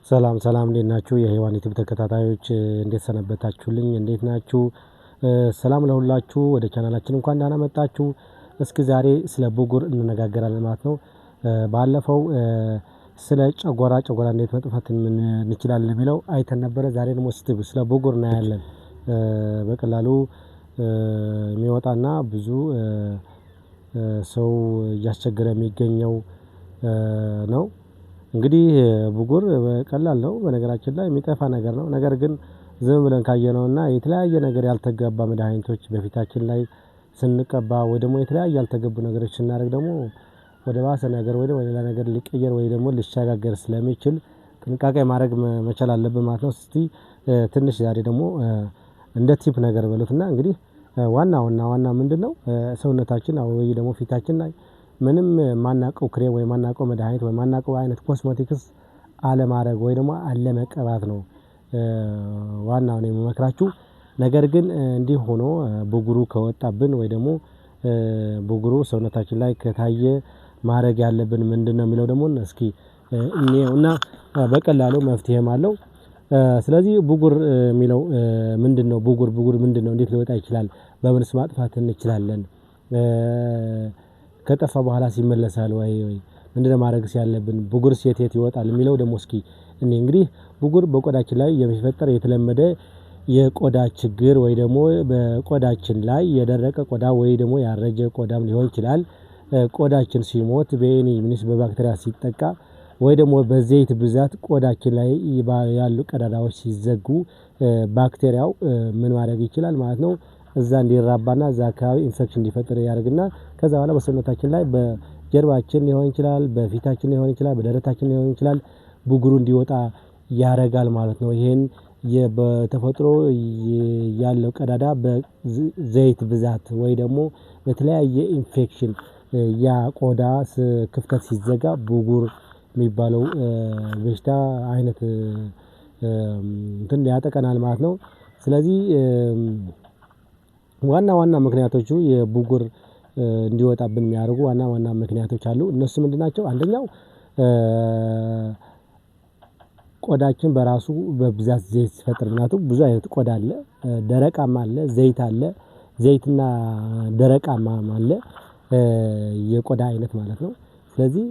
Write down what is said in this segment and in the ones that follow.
ሰላም ሰላም፣ እንዴት ናችሁ? የሔዋን ዩቲዩብ ተከታታዮች እንዴት ሰነበታችሁልኝ? እንዴት ናችሁ? ሰላም ለሁላችሁ። ወደ ቻናላችን እንኳን ደህና መጣችሁ። እስኪ ዛሬ ስለ ብጉር እንነጋገራለን ማለት ነው። ባለፈው ስለ ጨጓራ እንዴት መጥፋት እንችላለን የሚለው አይተን ነበረ። ዛሬ ደግሞ ስለ ብጉር እናያለን። በቀላሉ የሚወጣና ብዙ ሰው እያስቸገረ የሚገኘው ነው። እንግዲህ ብጉር ቀላል ነው፣ በነገራችን ላይ የሚጠፋ ነገር ነው። ነገር ግን ዝም ብለን ካየነውና የተለያየ ነገር ያልተገባ መድኃኒቶች በፊታችን ላይ ስንቀባ ወይ ደግሞ የተለያየ ያልተገቡ ነገሮች ስናደርግ ደግሞ ወደ ባሰ ነገር ወይ ደግሞ ሌላ ነገር ሊቀየር ወይ ደግሞ ሊሸጋገር ስለሚችል ጥንቃቄ ማድረግ መቻል አለብን ማለት ነው። እስቲ ትንሽ ዛሬ ደግሞ እንደ tip ነገር በሉትና እንግዲህ ዋናውና ዋና ምንድነው፣ ሰውነታችን ወይ ደግሞ ፊታችን ላይ ምንም ማናቀው ክሬም ወይ ማናቀው መድኃኒት ወይ ማናቀው አይነት ኮስሞቲክስ አለማድረግ ወይ ደግሞ አለመቀባት ነው ዋናው ነው የምመክራችሁ። ነገር ግን እንዲህ ሆኖ ብጉሩ ከወጣብን ወይ ደግሞ ብጉሩ ሰውነታችን ላይ ከታየ ማድረግ ያለብን ምንድነው የሚለው ደግሞ እስኪ እንየውና በቀላሉ መፍትሄም አለው። ስለዚህ ብጉር የሚለው ምንድነው? ብጉር ምንድነው? እንዴት ሊወጣ ይችላል? በምንስ ማጥፋት እንችላለን? ከጠፋ በኋላ ይመለሳል ወይ? ምንድነው ማድረግስ ያለብን? ብጉርስ የት የት ይወጣል የሚለው ደግሞ እስኪ እኔ እንግዲህ ብጉር በቆዳችን ላይ የሚፈጠር የተለመደ የቆዳ ችግር ወይ ደግሞ በቆዳችን ላይ የደረቀ ቆዳ ወይ ደግሞ ያረጀ ቆዳም ሊሆን ይችላል። ቆዳችን ሲሞት በ any means በባክቴሪያ ሲጠቃ ወይ ደግሞ በዘይት ብዛት ቆዳችን ላይ ያሉ ቀዳዳዎች ሲዘጉ ባክቴሪያው ምን ማድረግ ይችላል ማለት ነው፣ እዛ እንዲራባና እዛ አካባቢ ኢንፌክሽን እንዲፈጥር ያደርግና ከዛ በኋላ በሰውነታችን ላይ በጀርባችን ሊሆን ይችላል፣ በፊታችን ሊሆን ይችላል፣ በደረታችን ሊሆን ይችላል ብጉሩ እንዲወጣ ያደርጋል ማለት ነው። ይሄን በተፈጥሮ ያለው ቀዳዳ በዘይት ብዛት ወይ ደግሞ በተለያየ ኢንፌክሽን ያ ቆዳ ክፍተት ሲዘጋ ብጉር የሚባለው በሽታ አይነት እንትን ያጠቀናል ማለት ነው። ስለዚህ ዋና ዋና ምክንያቶቹ የብጉር እንዲወጣብን የሚያደርጉ ዋና ዋና ምክንያቶች አሉ። እነሱ ምንድን ናቸው? አንደኛው ቆዳችን በራሱ በብዛት ዘይት ሲፈጥር፣ ምክንያቱም ብዙ አይነት ቆዳ አለ፣ ደረቃማ አለ፣ ዘይት አለ፣ ዘይትና ደረቃማ አለ፣ የቆዳ አይነት ማለት ነው። ስለዚህ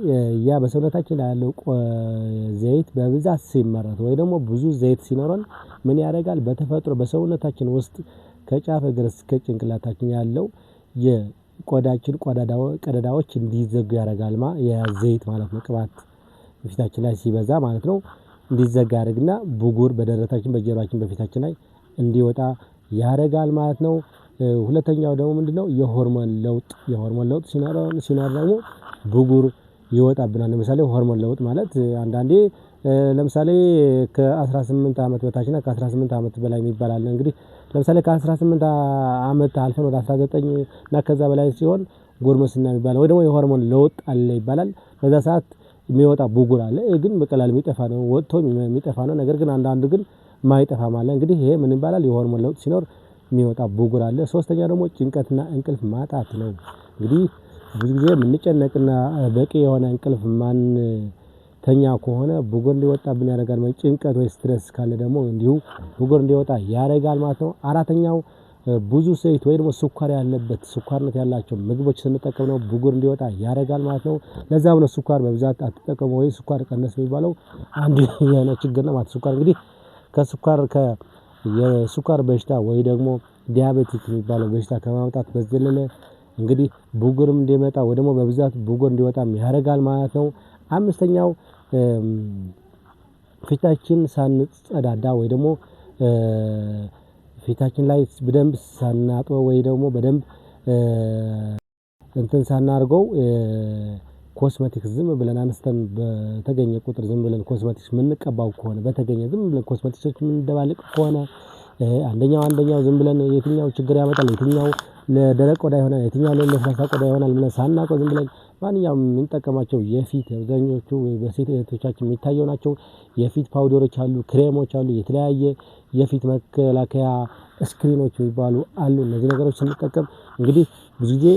ያ በሰውነታችን ላይ ያለው ዘይት በብዛት ሲመረት ወይ ደግሞ ብዙ ዘይት ሲኖረን ምን ያደርጋል? በተፈጥሮ በሰውነታችን ውስጥ ከጫፍ እግር እስከ ጭንቅላታችን ያለው የቆዳችን ቀዳዳዎች እንዲዘጉ ያደርጋል። የዘይት ማለት ነው፣ ቅባት በፊታችን ላይ ሲበዛ ማለት ነው እንዲዘጋ ያደርግና ብጉር በደረታችን፣ በጀርባችን፣ በፊታችን ላይ እንዲወጣ ያደርጋል ማለት ነው። ሁለተኛው ደግሞ ምንድነው? የሆርሞን ለውጥ። የሆርሞን ለውጥ ሲኖር ደግሞ ብጉር ይወጣብናል። ለምሳሌ ሆርሞን ለውጥ ማለት አንዳንዴ ለምሳሌ ከ18 ዓመት በታችና ከ18 ዓመት በላይ የሚባል አለ። እንግዲህ ለምሳሌ ከ18 ዓመት አልፈን ወደ 19 እና ከዛ በላይ ሲሆን ጎርመስና የሚባል ወይ ደግሞ የሆርሞን ለውጥ አለ ይባላል። በዛ ሰዓት የሚወጣ ብጉር አለ። ይሄ ግን በቀላሉ የሚጠፋ ነው፣ ወጥቶ የሚጠፋ ነው። ነገር ግን አንዳንዱ ግን ማይጠፋም አለ። እንግዲህ ይሄ ምን ይባላል? የሆርሞን ለውጥ ሲኖር የሚወጣ ብጉር አለ። ሶስተኛ ደግሞ ጭንቀትና እንቅልፍ ማጣት ነው። እንግዲህ ብዙ ጊዜ የምንጨነቅና በቂ የሆነ እንቅልፍ ማንተኛ ከሆነ ብጉር እንዲወጣብን ያደርጋል። ጭንቀት ወይ stress ካለ ደግሞ እንዲሁ ብጉር እንዲወጣ ያደርጋል ማለት ነው። አራተኛው ብዙ ዘይት ወይ ደግሞ ስኳር ያለበት ስኳርነት ያላቸው ምግቦች ስንጠቀም ነው ብጉር እንዲወጣ ያደርጋል ማለት ነው። ለዛም ነው ስኳር በብዛት አትጠቀሙ ወይ ስኳር ቀነስ የሚባለው አንዱ የሆነ ችግር ነው ማለት። ስኳር እንግዲህ ከስኳር የስኳር በሽታ ወይ ደግሞ diabetic የሚባለው በሽታ ከማምጣት በዘለለ እንግዲህ ብጉርም እንዲመጣ ወይ ደግሞ በብዛት ብጉር እንዲወጣም ያደርጋል ማለት ነው። አምስተኛው ፊታችን ሳንጸዳዳ ወይ ደግሞ ፊታችን ላይ በደንብ ሳናጥበው ወይ ደግሞ በደንብ እንትን ሳናርገው ኮስሞቲክስ ዝም ብለን አንስተን በተገኘ ቁጥር ዝም ብለን ኮስሞቲክስ የምንቀባው ከሆነ፣ በተገኘ ዝም ብለን ኮስሞቲክሶች የምንደባልቅ ከሆነ፣ አንደኛው ዝም ብለን የትኛው ችግር ያመጣል፣ የትኛው ለደረቅ ቆዳ ይሆናል፣ የትኛው ለለስላሳ ቆዳ ይሆናል ብለን ሳናውቀው ዝም ብለን ማንኛውም የምንጠቀማቸው የፊት አብዛኞቹ በሴት እህቶቻችን የሚታየው ናቸው። የፊት powder ኦች አሉ፣ ክሬሞች አሉ፣ የተለያየ የፊት መከላከያ screen ኦች የሚባሉ አሉ። እነዚህ ነገሮች ስንጠቀም እንግዲህ ብዙ ጊዜ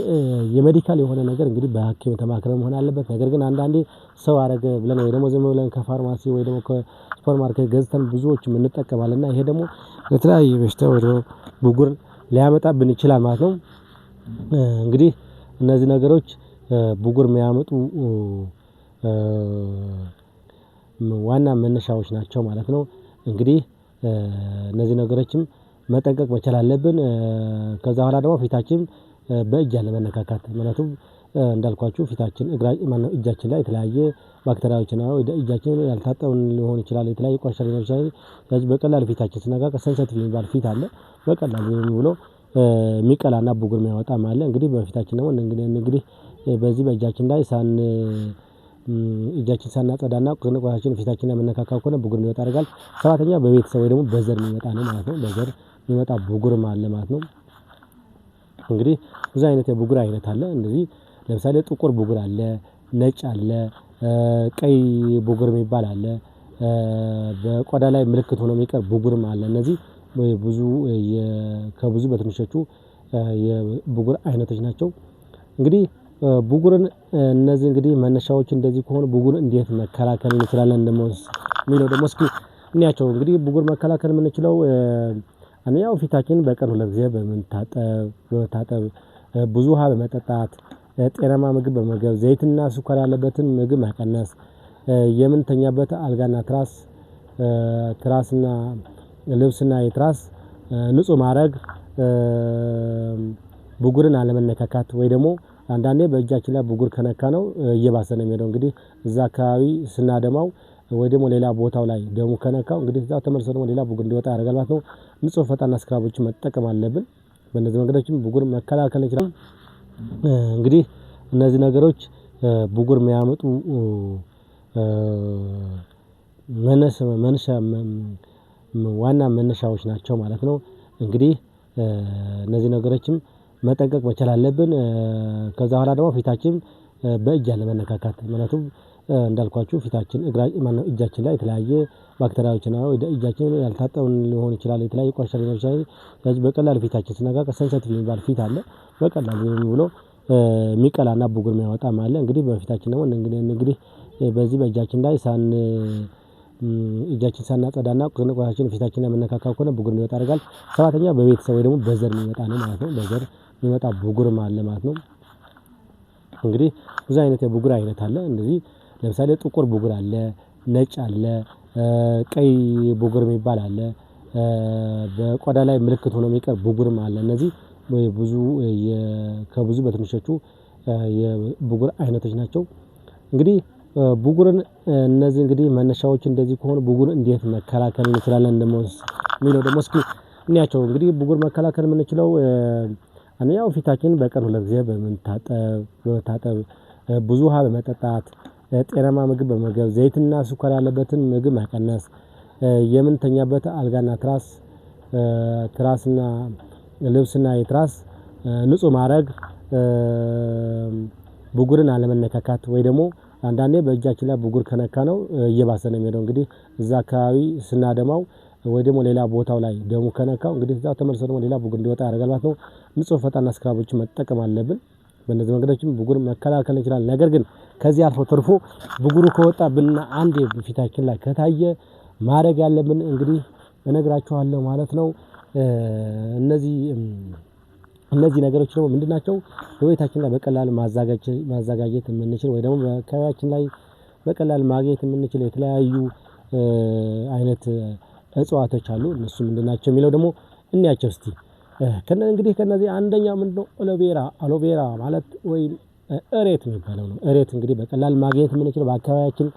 የ medical የሆነ ነገር እንግዲህ በሐኪም ተማክረን መሆን አለበት። ነገር ግን አንዳንዴ ሰው አደረገ ብለን ወይ ደግሞ ዝም ብለን ከፋርማሲ ወይ ደግሞ ከሱፐር ማርኬት ገዝተን ብዙዎችም እንጠቀማለን እና ይሄ ደግሞ ለተለያየ በሽታ ወይ ደግሞ ብጉር ሊያመጣብን ይችላል ማለት ነው። እንግዲህ እነዚህ ነገሮች ብጉር የሚያመጡ ዋና መነሻዎች ናቸው ማለት ነው። እንግዲህ እነዚህ ነገሮችም መጠንቀቅ መቻል አለብን። ከዛ በኋላ ደግሞ ፊታችን በእጅ አለመነካካት፣ ምክንያቱም እንዳልኳችሁ ፊታችን እጃችን ላይ የተለያየ ባክቴሪያዎች ነው፣ እጃችን ያልታጠብን ሊሆን ይችላል፣ የተለያየ ቆሻሻ ሊሆን ይችላል። ስለዚህ በቀላሉ ፊታችን ስነካካ sensitive የሚባል ፊት አለ፣ በቀላሉ ብሎ የሚቀላና ብጉር የሚያወጣም አለ። እንግዲህ በፊታችን ደግሞ እንግዲህ በዚህ በእጃችን ላይ እጃችን ሳናጸዳና ቆሻሻችን ፊታችን ላይ የምነካካ ከሆነ ብጉር እንዲወጣ ያደርጋል። ሰባተኛ በቤተሰብ ወይ ደግሞ በዘር የሚመጣ ነው ማለት ነው። በዘር የሚመጣ ብጉርም አለ ማለት ነው። እንግዲህ ብዙ አይነት የብጉር አይነት አለ። እንደዚህ ለምሳሌ ጥቁር ብጉር አለ፣ ነጭ አለ፣ ቀይ ብጉር የሚባል አለ፣ በቆዳ ላይ ምልክት ሆኖ የሚቀር ብጉርም አለ። እነዚህ ብዙ ከብዙ በትንሾቹ የብጉር አይነቶች ናቸው። እንግዲህ ብጉርን እነዚህ እንግዲህ መነሻዎች እንደዚህ ከሆኑ ብጉርን እንዴት መከላከል እንችላለን ደግሞ የሚለው ደግሞ እስኪ እንያቸው። እንግዲህ ብጉር መከላከል የምንችለው አንደኛው ፊታችንን በቀን 2 ጊዜ በመታጠብ፣ ብዙ ውሃ በመጠጣት፣ ጤናማ ምግብ በመመገብ፣ ዘይትና ስኳር ያለበትን ምግብ መቀነስ፣ የምንተኛበት አልጋና ትራስና ልብስና የትራስ ንጹህ ማድረግ፣ ብጉርን አለመነካካት ወይ ደግሞ አንዳንዴ በእጃችን ላይ ብጉር ከነካነው እየባሰ ነው የሚሄደው። እንግዲህ እዛ አካባቢ ስናደማው ወይ ደግሞ ሌላ ቦታው ላይ ደሙ ከነካው እንግዲህ እዛ ተመልሶ ደግሞ ሌላ ብጉር እንዲወጣ ያደርጋል ማለት ነው። ንጹህ ፈጣና ስክራቦችን መጠቀም አለብን። በእነዚህ መንገዶችም ብጉር መከላከል እንችላለን። እንግዲህ እነዚህ ነገሮች ብጉር የሚያመጡ ዋና መነሻዎች ናቸው ማለት ነው። እንግዲህ እነዚህ ነገሮችም መጠንቀቅ መቻል አለብን። ከዛ በኋላ ደግሞ ፊታችን በእጅ አለመነካካት፣ ምክንያቱም እንዳልኳችሁ ፊታችን እጃችን ላይ የተለያየ ባክቴሪያዎች ነው፣ እጃችን ያልታጠብን ሊሆን ይችላል፣ የተለያየ ቆሻሻ ሊሆን ይችላል። ስለዚህ በቀላሉ ፊታችን ስነካካ sensitive የሚባል ፊት አለ፣ በቀላሉ ብሎ የሚቀላና ብጉር የሚያወጣም አለ። እንግዲህ በፊታችን ደግሞ እንግዲህ በዚህ በእጃችን ላይ እጃችን ሳናጸዳና ቆሻሻችን ፊታችን ላይ የምነካካ ከሆነ ብጉር እንዲወጣ ያደርጋል። ሰባተኛ በቤተሰብ ወይ ደግሞ በዘር የሚመጣ ነው ማለት ነው። በዘር የሚመጣ ብጉርም አለ ማለት ነው። እንግዲህ ብዙ አይነት የብጉር አይነት አለ። እንደዚህ ለምሳሌ ጥቁር ብጉር አለ፣ ነጭ አለ፣ ቀይ ብጉር የሚባል አለ፣ በቆዳ ላይ ምልክት ሆኖ የሚቀር ብጉርም አለ። እነዚህ ብዙ ከብዙ በትንሾቹ የብጉር አይነቶች ናቸው። እንግዲህ ብጉርን እነዚህ እንግዲህ መነሻዎች እንደዚህ ከሆኑ ብጉርን እንዴት መከላከል እንችላለን ደግሞ የሚለው ደግሞ እስኪ እንያቸው። እንግዲህ ብጉር መከላከል የምንችለው አንደኛው ፊታችንን በቀን 2 ጊዜ በመታጠብ፣ ብዙ ውሃ በመጠጣት፣ ጤናማ ምግብ በመመገብ፣ ዘይትና ስኳር ያለበትን ምግብ መቀነስ፣ የምንተኛበት አልጋና ትራስና ልብስና የትራስ ንጹህ ማድረግ፣ ብጉርን አለመነካካት ወይ ደግሞ አንዳንዴ በእጃችን ላይ ብጉር ከነካነው እየባሰ ነው የሚሄደው። እንግዲህ እዛ አካባቢ ስናደማው ወይ ደግሞ ሌላ ቦታው ላይ ደሙ ከነካው እንግዲህ እዛ ተመልሶ ደግሞ ሌላ ብጉር እንዲወጣ ያደርጋል ማለት ነው። ንጹህ ፈጣና ስክራቦችን መጠቀም አለብን። በእነዚህ መንገዶችም ብጉር መከላከል እንችላለን። ነገር ግን ከዚህ አልፎ ተርፎ ብጉሩ ከወጣብንና አንዴ ፊታችን ላይ ከታየ ማድረግ ያለብን እንግዲህ እነግራችኋለሁ ማለት ነው። እነዚህ ነገሮች ደግሞ ምንድን ናቸው? በቤታችን ላይ በቀላሉ ማዘጋጀት የምንችል ወይ ደግሞ በአካባቢያችን ላይ በቀላሉ ማግኘት የምንችል የተለያዩ አይነት እጽዋቶች አሉ። እነሱ ምንድን ናቸው የሚለው ደግሞ እንያቸው እስቲ። እንግዲህ ከነዚህ አንደኛው ምንድነው? አሎቬራ። አሎቬራ ማለት ወይም እሬት የሚባለው ነው። እሬት እንግዲህ በቀላል ማግኘት የምንችለው በአካባቢያችን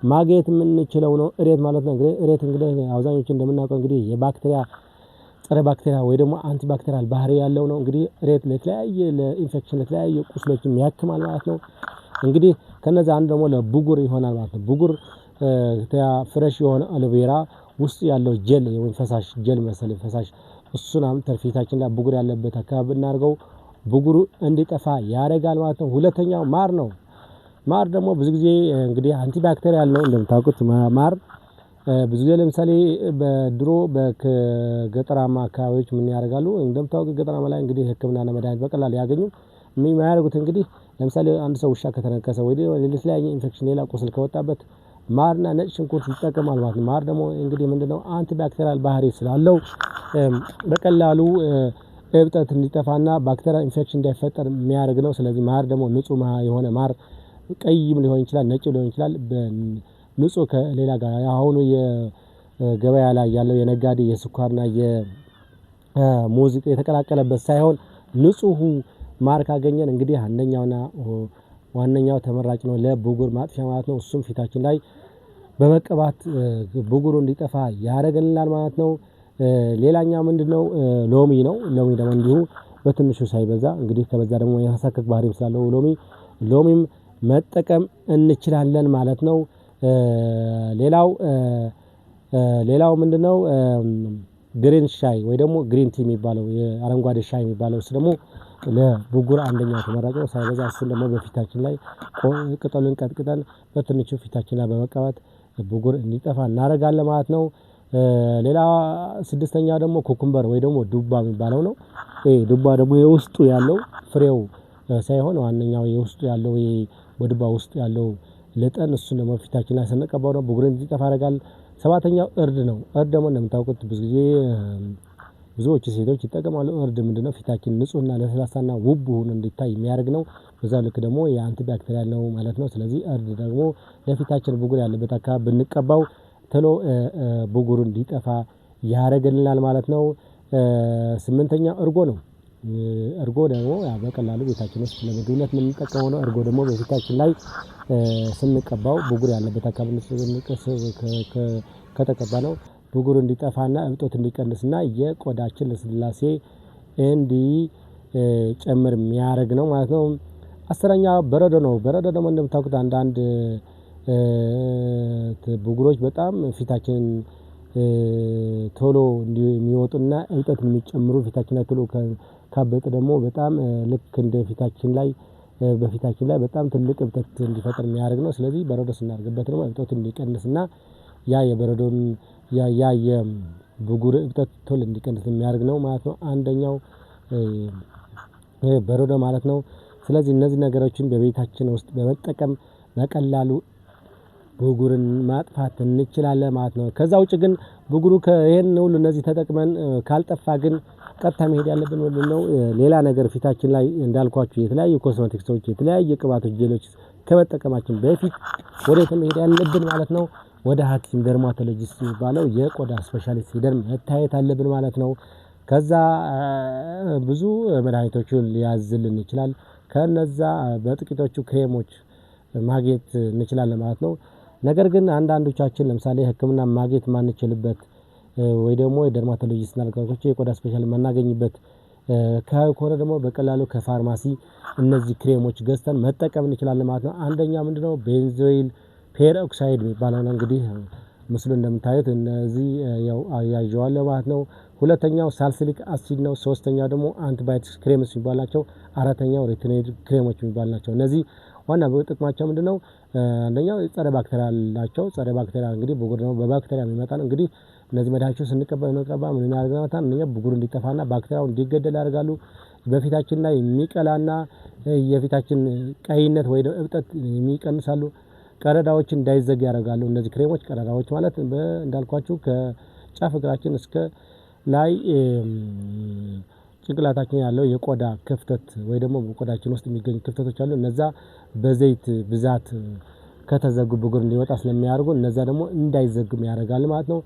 ማግኘት የምንችለው ነው እሬት ማለት ነው። እንግዲህ እሬት እንግዲህ አብዛኞቹ እንደምናውቀው እንግዲህ የባክቴሪያ ጸረ ባክቴሪያ ወይ ደግሞ antibacterial ባህሪ ያለው ነው። እንግዲህ እሬት ለተለያየ ለኢንፌክሽን ለተለያየ ቁስሎችም ያክማል ማለት ነው። እንግዲህ ከነዛ አንድ ደግሞ ለብጉር ይሆናል ማለት ነው። ብጉር fresh የሆነ aloe vera ውስጥ ያለው ጀል ወይም ፈሳሽ ጀል መሰለኝ ፈሳሽ እሱን አምጥተን ፊታችን ላይ ብጉር ያለበት አካባቢ ብናደርገው ብጉሩ እንዲጠፋ ያደርጋል ማለት ነው። ሁለተኛው ማር ነው። ማር ደግሞ ብዙ ጊዜ እንግዲህ antibacterial ነው እንደምታውቁት ማር ብዙ ጊዜ ለምሳሌ በድሮ በገጠራማ አካባቢዎች ምን ያደርጋሉ? እንደምታውቁት ገጠራማ ላይ እንግዲህ ህክምናና መድሃኒት በቀላሉ ያገኙ የሚያደርጉት እንግዲህ ለምሳሌ አንድ ሰው ውሻ ከተነከሰ ወይ የተለያየ ኢንፌክሽን ሌላ ቁስል ከወጣበት ማርና ነጭ ሽንኩርት ይጠቀማል ማለት ነው። ማር ደግሞ እንግዲህ ምንድነው antibacterial ባህሪ ስላለው በቀላሉ እብጠት እንዲጠፋና ባክቴሪያ ኢንፌክሽን እንዳይፈጠር የሚያደርግ ነው። ስለዚህ ማር ደግሞ ንጹህ የሆነ ማር ቀይም ሊሆን ይችላል፣ ነጭ ሊሆን ይችላል። ንጹህ ከሌላ ጋር አሁኑ የገበያ ላይ ያለው የነጋዴ የስኳርና የሙዝ የተቀላቀለበት ሳይሆን ንጹሁ ማር ካገኘን እንግዲህ አንደኛውና ዋነኛው ተመራጭ ነው ለብጉር ማጥፊያ ማለት ነው። እሱም ፊታችን ላይ በመቀባት ብጉሩ እንዲጠፋ ያደርግልናል ማለት ነው። ሌላኛው ምንድነው? ሎሚ ነው። ሎሚ ደግሞ እንዲሁ በትንሹ ሳይበዛ፣ እንግዲህ ከበዛ ደግሞ የማሳከክ ባህሪም ስላለው ሎሚም መጠቀም እንችላለን ማለት ነው። ሌላው ሌላው ምንድነው? Green ሻይ ወይ ደግሞ green tea የሚባለው፣ የአረንጓዴ ሻይ የሚባለው፣ እሱ ደግሞ ለብጉር አንደኛው ተመራጭ ነው። ሳይበዛ እሱን ደግሞ በፊታችን ላይ ቅጠሉን ቀጥቅጠን በትንሹ ፊታችን ላይ በመቀባት ብጉር እንዲጠፋ እናደርጋለን ማለት ነው። ሌላ ስድስተኛው ደግሞ cucumber ወይ ደግሞ ዱባ የሚባለው ነው። ይሄ ዱባ ደግሞ የውስጡ ያለው ፍሬው ሳይሆን ዋነኛው የውስጡ ያለው በዱባ ውስጥ ያለው ልጠን፣ እሱን ደግሞ ፊታችን ላይ ስንቀባው ደግሞ ብጉር እንዲጠፋ ያደርጋል። ሰባተኛው እርድ ነው። እርድ ደግሞ እንደምታውቁት ብዙ ጊዜ ብዙዎቹ ሴቶች ይጠቀማሉ። እርድ ምንድነው? ፊታችን ንጹህና ለስላሳና ውብ ሆኖ እንዲታይ የሚያደርግ ነው። በዛው ልክ ደግሞ የ antibacterial ነው ማለት ነው። ስለዚህ እርድ ደግሞ ለፊታችን ብጉር ያለበት አካባቢ ብንቀባው ቶሎ ብጉሩ እንዲጠፋ ያደርግልናል ማለት ነው። ስምንተኛው እርጎ ነው። እርጎ ደግሞ በቀላሉ ቤታችን ውስጥ ለምግብነት የምንጠቀመው ነው። እርጎ ደግሞ በፊታችን ላይ ስንቀባው ብጉር ያለበት አካባቢ ከተቀባነው ብጉር እንዲጠፋና እብጠት እንዲቀንስና የቆዳችን ልስላሴ እንዲጨምር የሚያደርግ ነው ማለት ነው። 10ኛ በረዶ ነው። በረዶ ደግሞ እንደምታውቁት አንዳንድ ብጉሮች በጣም ፊታችን ቶሎ የሚወጡና እብጠት የሚጨምሩ፣ ፊታችን ላይ ቶሎ ካበጠ ደግሞ በጣም ልክ እንደ ፊታችን ላይ በፊታችን ላይ በጣም ትልቅ እብጠት እንዲፈጥር የሚያደርግ ነው። ስለዚህ በረዶ ስናደርግበት ደግሞ እብጠቱ እንዲቀንስና ያ የበረዶን ያ የብጉር እብጠት ቶሎ እንዲቀንስ የሚያደርግ ነው ማለት ነው። አንደኛው በረዶ ማለት ነው። ስለዚህ እነዚህ ነገሮችን በቤታችን ውስጥ በመጠቀም በቀላሉ ብጉርን ማጥፋት እንችላለን ማለት ነው። ከዛ ውጪ ግን ብጉሩ ይሄን ሁሉ እነዚህ ተጠቅመን ካልጠፋ ግን ቀጥታ መሄድ ያለብን ምንድነው? ሌላ ነገር ፊታችን ላይ እንዳልኳችሁ የተለያዩ ኮስሞቲክሶች፣ የተለያዩ ቅባቶች፣ ጄሎች ከመጠቀማችን በፊት ወዴት መሄድ ያለብን ማለት ነው? ወደ ሐኪም dermatologist የሚባለው የቆዳ specialist ሄደን መታየት አለብን ማለት ነው። ከዛ ብዙ መድኃኒቶችን ሊያዝልን ይችላል። ከነዛ በጥቂቶቹ ክሬሞች ማግኘት እንችላለን ማለት ነው። ነገር ግን አንዳንዶቻችን ለምሳሌ ሕክምና ማግኘት ማንችልበት ወይ ደግሞ የ dermatologist እንዳልኳችሁ የቆዳ special የማናገኝበት ከሆነ ደግሞ በቀላሉ ከፋርማሲ እነዚህ ክሬሞች ገዝተን መጠቀም እንችላለን ማለት ነው። አንደኛ ምንድነው? Benzoyl peroxide የሚባለው ነው። እንግዲህ ምስሉ እንደምታዩት እነዚህ ያው አያይዤዋለሁ ማለት ነው። ሁለተኛው salicylic acid ነው። ሶስተኛው ደግሞ antibiotics creams የሚባል ናቸው። አራተኛው retinoid ክሬሞች የሚባል ናቸው። እነዚህ ዋና ጥቅማቸው ምንድነው? አንደኛው ጸረ ባክቴሪያል ናቸው። ጸረ ባክቴሪያ እንግዲህ ብጉር ደግሞ በባክቴሪያ የሚመጣ ነው። እንግዲህ እነዚህ መድኃኒቶች ስንቀባ ምን ያደርጋል? አንደኛ ብጉር እንዲጠፋና ባክቴሪያው እንዲገደል ያደርጋሉ። በፊታችን ላይ የሚቀላና የፊታችን ቀይነት ወይ እብጠት የሚቀንሳሉ። ቀዳዳዎች እንዳይዘጉ ያደርጋሉ። እነዚህ ክሬሞች ቀዳዳዎች ማለት እንዳልኳችሁ ከጫፍ እግራችን እስከ ላይ ጭንቅላታችን ያለው የቆዳ ክፍተት ወይ ደግሞ በቆዳችን ውስጥ የሚገኙ ክፍተቶች አሉ። እነዛ በዘይት ብዛት ከተዘጉ ብጉር እንዲወጣ ስለሚያደርጉ እነዛ ደግሞ እንዳይዘጉም ያደርጋል ማለት ነው።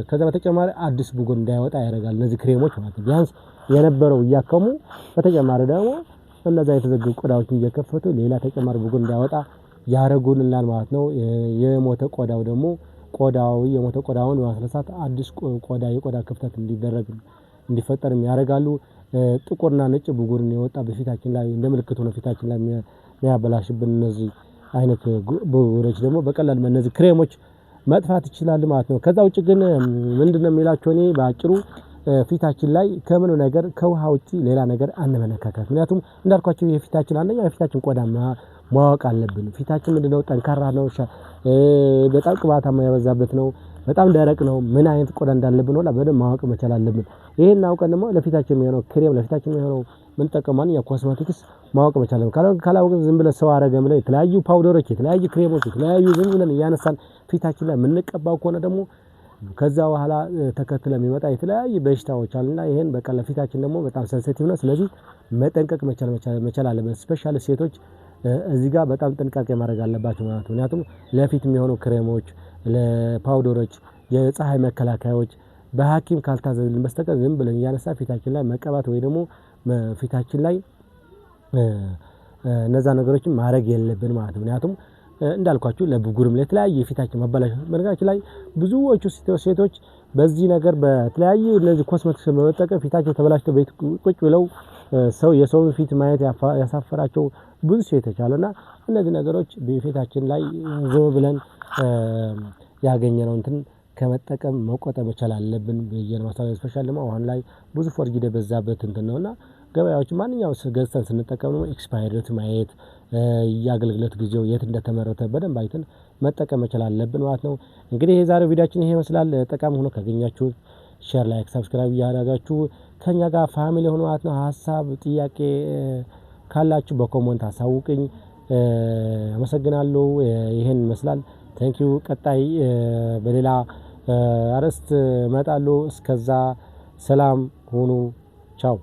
ከዛ በተጨማሪ አዲስ ብጉር እንዳይወጣ ያደርጋል እነዚህ ክሬሞች ማለት ነው። ቢያንስ የነበረው እያከሙ በተጨማሪ ደግሞ እነዛ የተዘጉ ቆዳዎችን እየከፈቱ ሌላ ተጨማሪ ብጉር እንዳይወጣ ያደርጉልናል ማለት ነው። የሞተ ቆዳው ደግሞ ቆዳው የሞተ ቆዳውን በማስነሳት አዲስ ቆዳ የቆዳ ክፍተት እንዲደረግ እንዲፈጠርም ያደርጋሉ። ጥቁርና ነጭ ብጉርን የወጣ በፊታችን ላይ እንደ ምልክት ሆኖ ፊታችን ላይ የሚያበላሽብን እነዚህ አይነት ብጉሮች ደግሞ በቀላሉ እነዚህ ክሬሞች መጥፋት ይችላል ማለት ነው። ከዛ ውጪ ግን ምንድነው የሚላቸው? እኔ በአጭሩ ፊታችን ላይ ከምንም ነገር ከውሃ ውጪ ሌላ ነገር አንመነካከት። ምክንያቱም እንዳልኳችሁ የፊታችን አንደኛ የፊታችን ቆዳ ማወቅ አለብን። ፊታችን ምንድነው? ጠንካራ ነው፣ በጣም ቅባታማ የበዛበት ነው፣ በጣም ደረቅ ነው፣ ምን አይነት ቆዳ እንዳለብን ሁላ በደንብ ማወቅ መቻል አለብን። ይሄን አውቀን ደግሞ ለፊታችን የሚሆነው ክሬም፣ ለፊታችን የሚሆነው ምንጠቀመው ማንኛውም ኮስሞቲክስ ማወቅ መቻል አለብን። ካላወቅን ዝም ብለን ሰው አረገ ብለን የተለያዩ powder ኦች፣ የተለያዩ ክሬሞች፣ የተለያዩ ዝም ብለን እያነሳን ፊታችን ላይ የምንቀባው ከሆነ ደግሞ ከዛ በኋላ ተከትሎ የሚመጣ የተለያዩ በሽታዎች አሉና ይሄን በቃ ለፊታችን ደግሞ በጣም sensitive ነው። ስለዚህ መጠንቀቅ መቻል አለብን። Specially ሴቶች እዚህ ጋር በጣም ጥንቃቄ ማድረግ አለባቸው ማለት ነው። ምክንያቱም ለፊት የሚሆኑ ክሬሞች፣ ለ powder ኦች፣ የፀሀይ መከላከያዎች በሐኪም ካልታዘዝልን በስተቀር ዝም ብለን እያነሳ ፊታችን ላይ መቀባት ወይ ደግሞ ፊታችን ላይ እነዛ ነገሮችን ማድረግ የለብን ማለት ነው። ምክንያቱም እንዳልኳችሁ ለብጉርም ለተለያየ የፊታችን መበላሸት፣ በነገራችን ላይ ብዙዎቹ ሴቶች በዚህ ነገር በተለያየ እነዚህ ኮስሞቲክስ በመጠቀም ፊታቸው ተበላሽተው ቤት ቁጭ ብለው ሰው የሰውን ፊት ማየት ያሳፈራቸው ብዙ ሴቶች አሉና እነዚህ ነገሮች በፊታችን ላይ ዝም ብለን ያገኘነው እንትን ከመጠቀም መቆጠብ መቻል አለብን ብዬ ነው የማስበው። Specially ደግሞ አሁን ላይ ብዙ forged የበዛበት እንትን ነውና ገበያዎች ማንኛውም ገዝተን ስንጠቀም ደግሞ expiry date ማየት፣ የአገልግሎት ጊዜው፣ የት እንደተመረተ በደንብ አይተን መጠቀም መቻል አለብን ማለት ነው። እንግዲህ የዛሬው ቪዲዮአችን ይሄ ይመስላል። ጠቃሚ ሆኖ ካገኛችሁ share፣ like፣ subscribe እያደረጋችሁ ከኛ ጋር family ሆኖ ማለት ነው። ሀሳብ ጥያቄ ካላችሁ በ comment አሳውቁኝ። አመሰግናለሁ። ይሄን ይመስላል። Thank you። ቀጣይ በሌላ አርዕስት እመጣለሁ። እስከዛ ሰላም ሁኑ። ቻው።